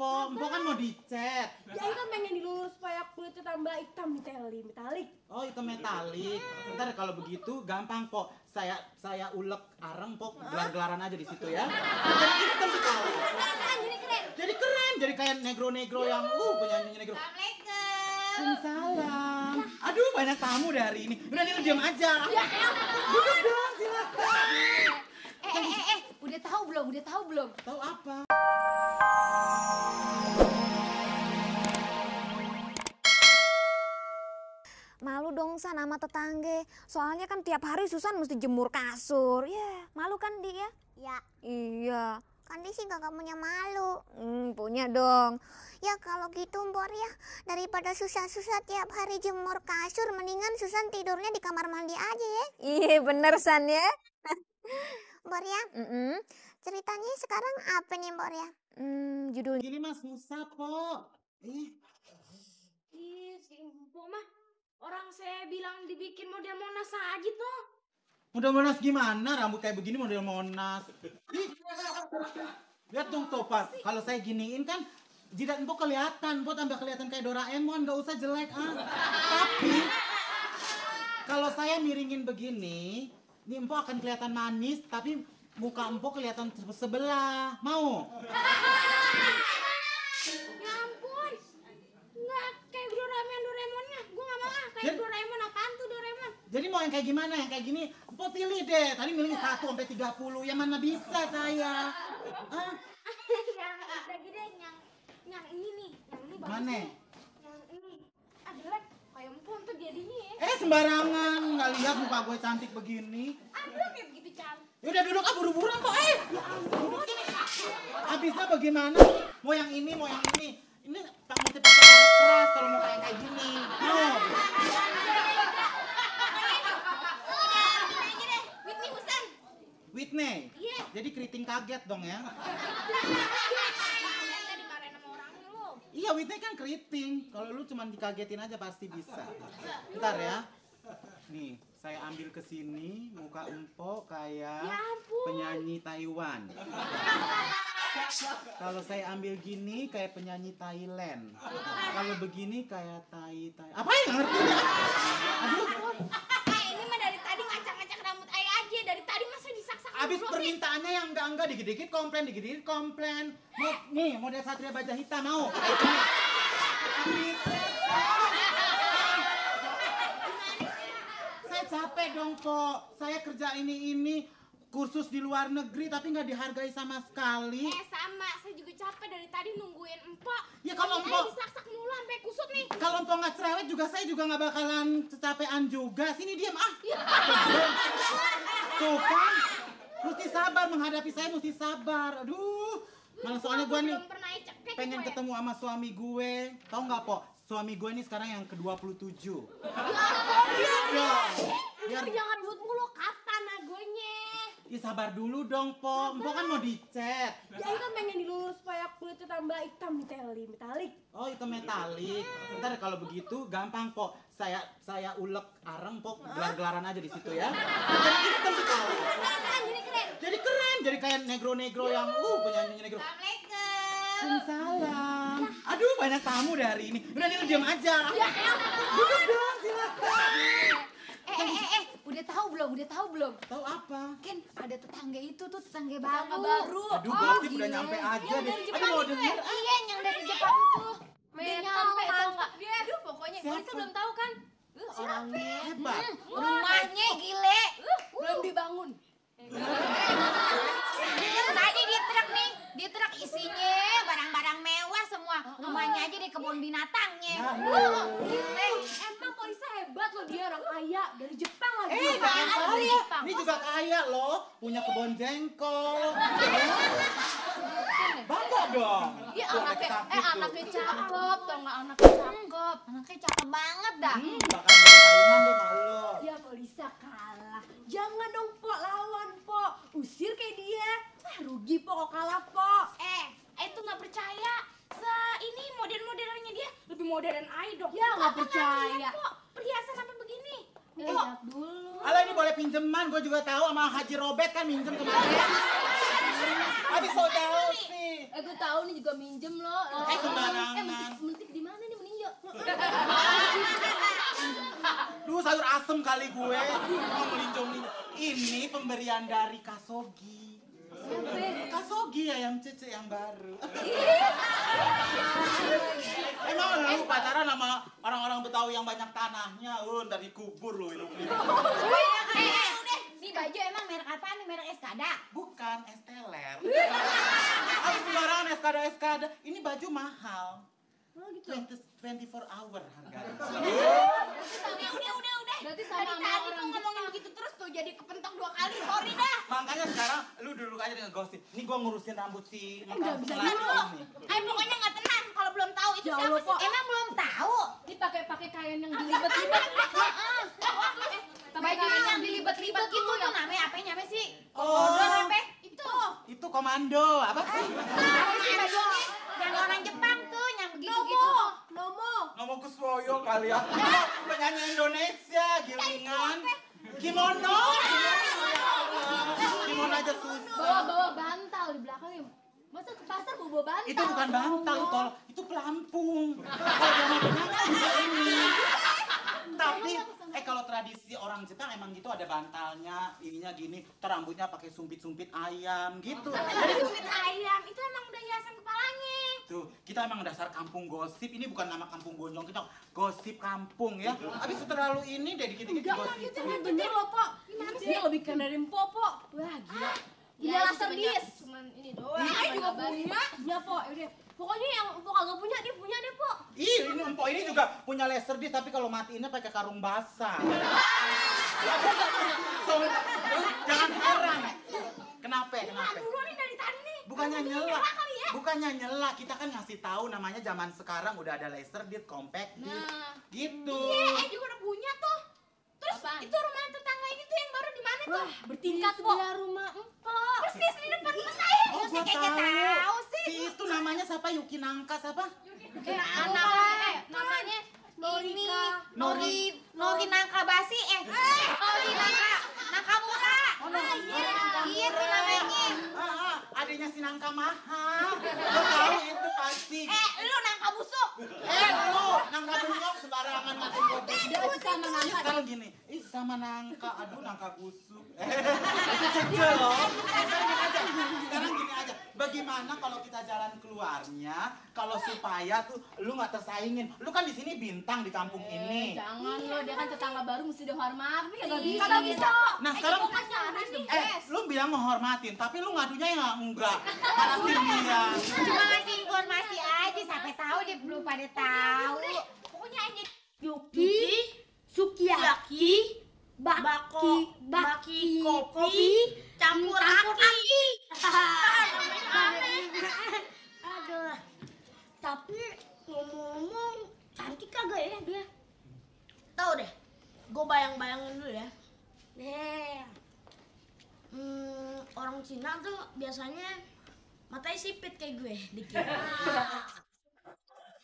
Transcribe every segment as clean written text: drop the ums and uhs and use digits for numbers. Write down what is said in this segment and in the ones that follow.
Po. Empok kan mau dicat. Ya kan pengen dilulus supaya kulitnya tambah hitam metalik. Oh, hitam metalik. Ntar kalau begitu gampang Po. Saya ulek areng Po, gelar-gelaran aja di situ ya. Jadi hitam sekali. Jadi keren. Jadi keren, jadi kayak negro-negro yang penyanyi negro. Waalaikumsalam. Aduh, banyak tamu deh hari ini. Udah nih, lu diam aja. Duduk dong, silakan. Udah tahu belum? Tahu apa? Malu dong San sama tetangga. Soalnya kan tiap hari Susan mesti jemur kasur. Ya, malu kan dia? Ya, Iya. kan dia sih gak punya malu. Punya dong. Ya kalau gitu Mbor ya, daripada susah-susah tiap hari jemur kasur, mendingan Susan tidurnya di kamar mandi aja ya. Iya bener San ya. Mbor ya, ceritanya sekarang apa nih Mbor ya? Judul Gini mah susah Po. Ih, si Empok mah orang saya bilang dibikin model Monas aja tuh. Model Monas gimana? Rambut kayak begini model Monas. Ih. Lihat dong Topan, kalau saya giniin kan jidat Empok kelihatan, Empok tambah kelihatan kayak Doraemon, gak usah jelek Tapi kalau saya miringin begini, ini Empok akan kelihatan manis, tapi muka Empok kelihatan sebelah. Mau? Ya ampun, nggak kayak Doraemonnya. Gue nggak mau kayak Doraemon. Apaan tuh Doraemon? Jadi mau yang kayak gimana? Yang kayak gini, Empok pilih deh. Tadi milih 1 sampai 30, yang mana bisa saya? Yang lagi deh, yang ini nih, yang ini bagus Mana? nih. Yang ini, jelek kayak Empok tuh jadinya ya. Sembarangan, nggak lihat muka gue cantik begini. Aduh kayak begitu cantik. Yaudah duduk buru-buruan kok. Duduk sini. Habisnya bagaimana? Mau yang ini, mau yang ini. Ini Pak mesti pakai alat keras kalau mau kayak gini. Mau? Whitney Houston. Whitney? Iya. Jadi keriting kaget dong ya? Tadi marahin sama orangnya lo. Iya, Whitney kan keriting. Kalau lu cuma dikagetin aja pasti bisa. Bentar ya. Nih, saya ambil ke sini muka Empok kayak Ya ampun. penyanyi Taiwan. Kalau saya ambil gini kayak penyanyi Thailand. Kalau begini kayak apa ya, nggak ngerti ya? Aduh. Ini mah dari tadi ngacak-ngacak rambut ayah aja. Dari tadi masa disaksak Abis terus sih? permintaannya yang enggak dikit-dikit komplain. Nih, model Satria Baja Hitam mau? Abis. Saya capek dong, Po. Saya kerja ini kursus di luar negeri tapi nggak dihargai sama sekali. Sama, saya juga capek dari tadi nungguin Empok. Ya kalau Ini Empok- disaksak mulu sampai kusut nih. Kalau Empok nggak cerewet juga saya juga nggak bakalan kecapean juga. Sini diam Ya. Tuh kan, mesti sabar menghadapi saya, mesti sabar. Aduh, malah soalnya gue nih Belum pernah cekek pengen gue. ketemu sama suami gue. Tahu nggak Po? Suami gue nih sekarang yang ke-27. Biar Jangan ribut mulu, kapan nagonya? ya sabar dulu dong Po. Empok kan mau dicat. Ya kan pengen dilulus supaya kulitnya tambah hitam metalik. Oh, hitam metalik. Ntar kalau begitu gampang Po. Saya ulek areng Po, gelar-gelaran aja di situ ya. Jadi hitam sekali. Jadi keren. Jadi keren, jadi kayak negro-negro yang penyanyi negro. Waalaikumsalam. Aduh, banyak tamu deh hari ini. Udah nih, lu diam aja. Duduk dong, silakan. Udah tahu belum? Tahu apa? Kan ada tetangga itu tuh tetangga Tetangga baru. baru. Aduh, gosip udah nyampe aja deh. Aduh, mau denger. Iya, yang dari Jepang tuh. Udah Udah nyampe nyampe tau tuh. nggak? Aduh pokoknya Siapa? Polisi belum tahu kan? Orangnya Hebat. Rumahnya gile. belum dibangun. Tadi di truk isinya barang-barang mewah semua. Rumahnya aja di kebun binatangnya. Emang Polisi hebat loh, dia orang kaya dari Jepang lagi. Jangan Asli salah. Jepang. Ini juga kaya loh, punya kebun jengkol. Bangga dong. Dia Tuh, anaknya, kayak sakit tuh. anaknya cakep, tau nggak anaknya cakep. Anaknya cakep banget dah. Bakal jadi saingan deh sama lo. Ya Polisi kalah. Jangan dong Po, lawan Po. Usir kayak dia. Rugi Po kok kalah Po. Itu nggak percaya. Ini model-modelannya dia lebih modern I dong. Ya nggak percaya. Po, perhiasan sampai begini. Lihat dulu. Alah, ini boleh pinjeman, gue juga tahu sama Haji Robert kan minjem kemarin. Habis so tahu sih. Gue tahu nih juga minjem loh. Sembarangan. Mentik di mana nih meninjau? Duh, sayur asem kali gue. Mau melinjau. Ini pemberian dari Kasogi. Kasogi ya, yang Cece yang baru. Emang lu pacaran sama orang-orang Betawi yang banyak tanahnya? Dari kubur lu hidup. Udah, nih baju emang merek apa nih? Merek Eskada? Bukan, Esteller. Harus sembarangan Eskada. Ini baju mahal. Oh gitu. 24 hour harganya. Udah. Berarti dari tadi tuh ngomongin begitu terus tuh jadi kepentok 2 kali. Sorry dah. Makanya sekarang lu duduk aja dengan gosip. Ini gua ngurusin rambut si Udah bisa Melati dulu. ini. Pokoknya nggak tenang kalau belum tahu itu Ya siapa Allah, sih? Pok. Emang belum tahu. Ini pakai kain yang dilibet-libet. Baju yang dilibet-libet itu tuh namanya apa sih? Oh. Apa? Itu komando, apa sih? Baju yang orang Jepang tuh yang begitu-gitu. Ngomong ke Swoyo kali ya. Penyanyi Indonesia, gilingan. Kimono. Kimono aja susah. Bawa bantal di belakangnya. Masa ke pasar bawa bantal? Itu bukan bantal, itu pelampung. Kalau dia mau penyanyi bisa ini. Tapi kalau tradisi orang Jepang emang gitu ada bantalnya, ininya gini, rambutnya pakai sumpit-sumpit ayam gitu. Jadi sumpit ayam itu emang udah hiasan kepalanya. Tuh, kita emang dasar kampung gosip. Ini bukan nama kampung gonjong, kita gosip kampung ya. Abis itu terlalu ini deh dikit-dikit gosip. Bener loh, Pok. Gimana sih? Dia lebih keren dari Mpok, Pok. Wah, gila. Punya laser disc. Cuman ini doang. Dia juga punya. Punya, Pok. Yaudah. Pokoknya yang Mpok kagak punya, dia punya deh, Pok. Ih, ini empok ini juga punya laser disc, tapi kalau matiinnya pakai karung basah. So, jangan heran. Kenapa? Dulu nih dari tadi nih. Bukannya nyela, kita kan ngasih tahu namanya zaman sekarang udah ada laser disc, compact disc, gitu. Iya, juga udah punya tuh. Terus Apaan? itu rumah tetangga ini tuh yang baru di mana tuh? Bertingkat, Pok. Sebelah rumah Mpok. Persis di depan rumah saya. Oh, Masa gua kayaknya tahu sih. Si itu namanya siapa? Yuki Nangka siapa? Namanya Nori. Nori Nangka Basi Nori Nangka Mura. Oh, Iya tuh namanya. Adanya si Nangka Mahal. Lo tahu itu pasti. Lu Nangka Busuk. Lu Nangka busuk sembarangan matiin gua busuk. Sama Nangka. Sekarang gini, sama Nangka, aduh Nangka busuk. Itu kecil loh. Sekarang gini aja, bagaimana kalau kita jalan keluarnya, kalau supaya tuh lu nggak tersaingin. Lu kan di sini bintang di kampung ini. Jangan lo, dia kan tetangga baru mesti dihormati. Kagak bisa. Kagak bisa. Nah sekarang, nih. lu bilang menghormatin, tapi lu ngadunya ya enggak. Manasin dia. Cuma ngasih informasi aja sampai tahu dia belum pada tahu. Pokoknya aja Yuki, Sukiyaki, Baki, kopi, campur aki. Aduh. Tapi ngomong-ngomong cantik kagak ya dia? Tahu deh. Gue bayang-bayangin dulu ya. Orang Cina tuh biasanya matanya sipit kayak gue dikit.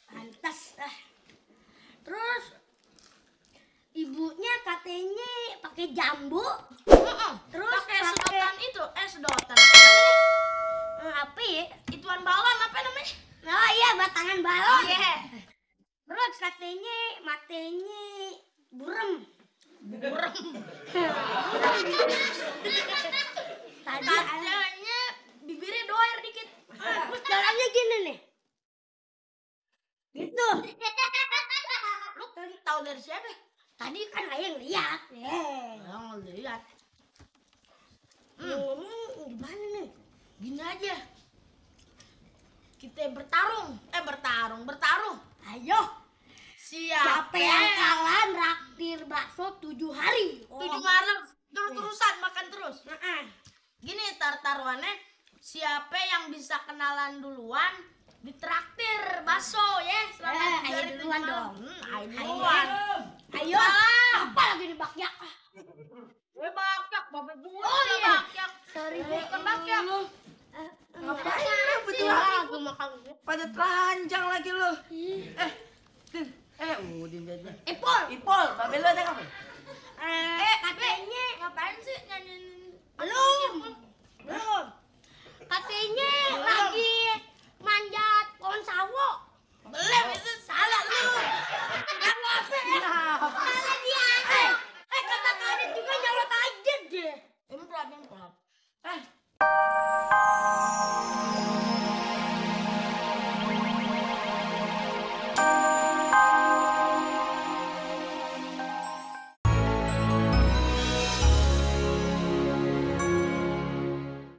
Pantas lah. Terus ibunya katanya pakai jambu. Terus Pakai sedotan itu, sedotan. apa ya? Ituan balon apa namanya? Oh iya, batangan balon. Iya. Terus katanya matanya burem. Katanya bibirnya doer dikit. Terus jalannya gini nih. Gitu. Lu tahu dari siapa? Tadi kan ayah ngeliat. Yang lihat. Ngomong gimana nih? Gini aja. Kita bertarung. Bertarung. Ayo. Siapa Yang kalah raktir bakso 7 hari. 7 Maret terus-terusan makan terus. Heeh. Gini taruhannya, siapa yang bisa kenalan duluan ditraktir bakso ya. Selamat Ayo dari duluan 7 Maret. dong. Ayo duluan. Ayo. Salam. Apa lagi nih bakyak? Bakyak, bapak gue. Oh, iya. Bakyak. Sorry, Bukan bakyak. Ngapain lu betul? Aku makan. Pada telanjang lagi lu. Udin jadi. Ipol, Babe lu ada kapan? katanya Ngapain sih nyanyiin? belum. Katanya lagi Eh,